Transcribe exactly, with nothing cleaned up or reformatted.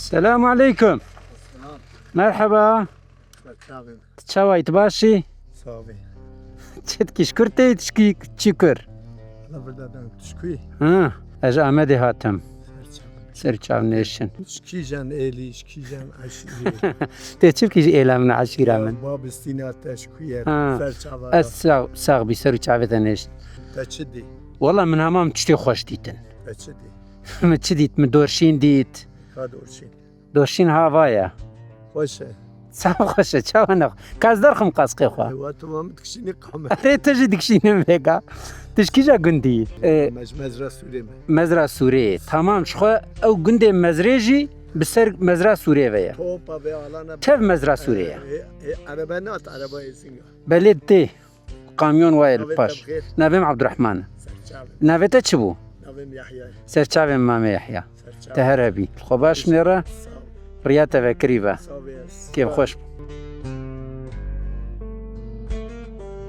Selamu aleykum. Merheba. Çawa yî, tu baş î? Çi dikî, ji kur tê, tu ji kî, çi kur? Hı, ez ji Amedê hatim. Ser çav nêşin. Ji kîjan êlî, ji kîjan eşîrî? Tê çi bikî ji êla min û eşîra min? Bab Sîna te ji ku ye? Ha. Ser çava. Ez sax, sax bî, ser û çavê te nêşin. Te çi dî? Wela min hema min tiştê xweş dîtin. Te çi dî? Min çi dît? Min dorşîn dît. Ka dorşîn? Dorşîn ha va ye. Xweş e. Sax xweş e, çawa ne? Ka ez derxim qasqê xwe. Ewa, tu ma min dikişînî qame. Erê, tu jî dikişînim vêga. Tu ji kîja gundî yî? E, me ji Mezra Sûrê me. Mezra Sûrê. Tamam, ji xwe ew gundê Mezrê jî bi ser Mezra Sûrê ve ye. Topa vê alana. Tev Mezra Sûrê ye. E, e, e, erebe nat, erebe êzing e. Belê tê. Kamyon wayê li paş. Navê te bi xêr. Navê min Abdurrahman e. Serçavê. Navê te çi bû? Navê min Yahya ye. Serçavê Mamê Yahya. Serçavê. Te her hebî. Xwe baş nêre. Sağ ol. Riya te vekirî be. Sağ ol. Kêfxweş.